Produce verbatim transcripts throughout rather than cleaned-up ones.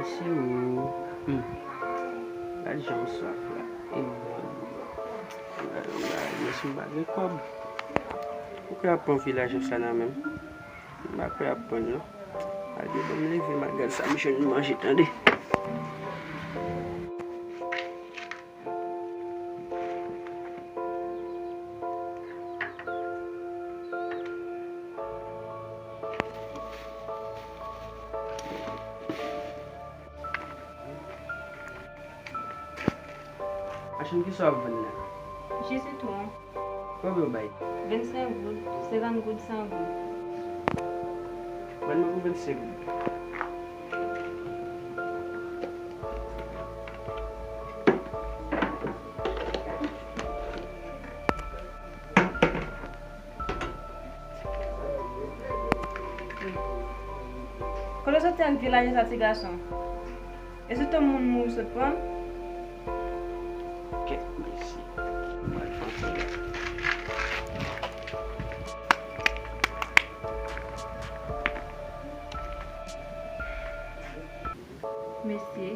Cheri, hmm. Gad jan m swaf la. E mwen, mwen, mwen, mwen, si m pa gen kòb. Ou kwè ap pran vilaj sa nan men m? M pa kwè ap pran l non. Gade, ban m leve, m al gad sa m jwenn manje, tande. Machann, kisa w ap vann la? Ji sitwon. Konbyen w bay? Vennsenk goud, senkant goud, san goud. Vann mwen pou vennsenk goud. Kote w soti ak vye lajan sa, ti gason? E se ton moun mouri sot pran? Kèt mesye. Mwen fè ansanm. Mesye,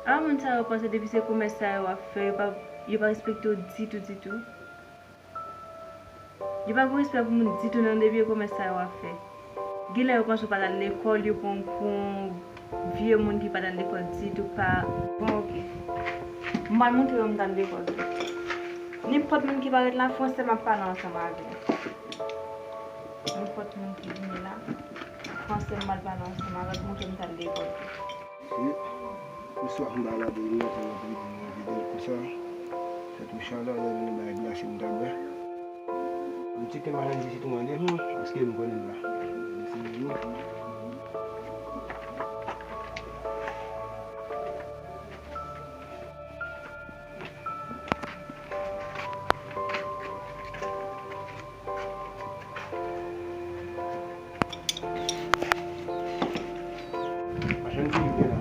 a moun sa yo panse depi se komès sa yo ap fè, yo pa, yo pa respekte w ditou, ditou. Yo pa gen respè pou moun ditou nan depi e komès sa yo ap fè. Genlè yo panse w pa t al lekòl, yo pran w pou yon vye moun ki pa t al lekòl ditou, pa. Bon, oke. M pral montre yo m t al lekòl tou. Nenpòt moun ki parèt la, franse m ap pale ansanm avè l. Nenpòt moun ki vini la, franse m pral pale ansanm avè l, montre m t al lekòl tou. E, m swaf m pa lave l non, pou yo vide l konsa. Tèt ou chalè, lè vin bay glase m ta bwè. M tcheke machann ji sitwon an devan, paske m konnen l la. Machann, ki gen la?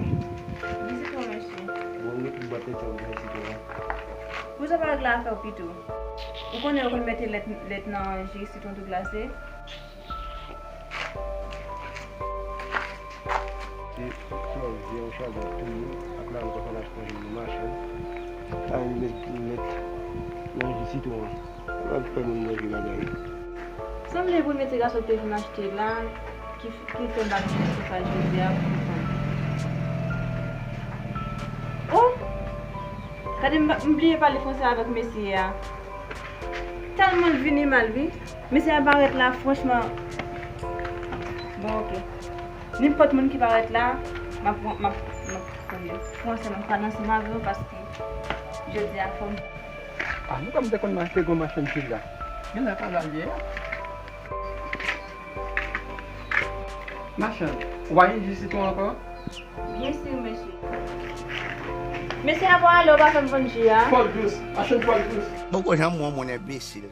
Ji sitwon, mesye. Bon, m gen tout bwat tèt sa pou bay sitwon an. Poukisa w pa regle afè w pito? Ou konnen yo konn mete lèt, lèt nan ji sitwon tou glase? Se klòz, vye ou chaje tou moun, ak la ou konn al manje nan machann. Sa vin met, met nan ji sitwon an. L ap fè moun manje bagay. Sanble premye ti gason ki te vin achte la, ki, ki fè m pa gen responsab jodi a pou konn. Oh! Gade m, m bliye pale franse avèk mesye a. Tèlman l vini mal, wi. Mesye a parèt la, franchman. Bon, oke. Nenpòt moun ki parèt la, m ap, m ap, m ap, tande. Franse m ap pale ansanm avè w paske jodi a fò m. Ah, nou pa m te konn mache gwo machann pil la. Genlè pa la l ye a. Machann, ou pa gen ji sitwon ankò? Byen si, mesye. Mesye a pral ale, ou pa fè m vann ji a. Fò l dous, machann, fò l dous. Poko janm wè yon moun enbesil.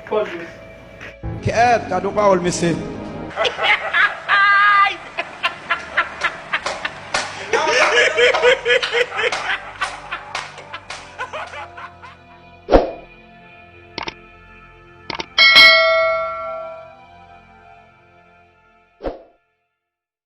Fò l dous. Kèt, gade yon pawòl, mesye.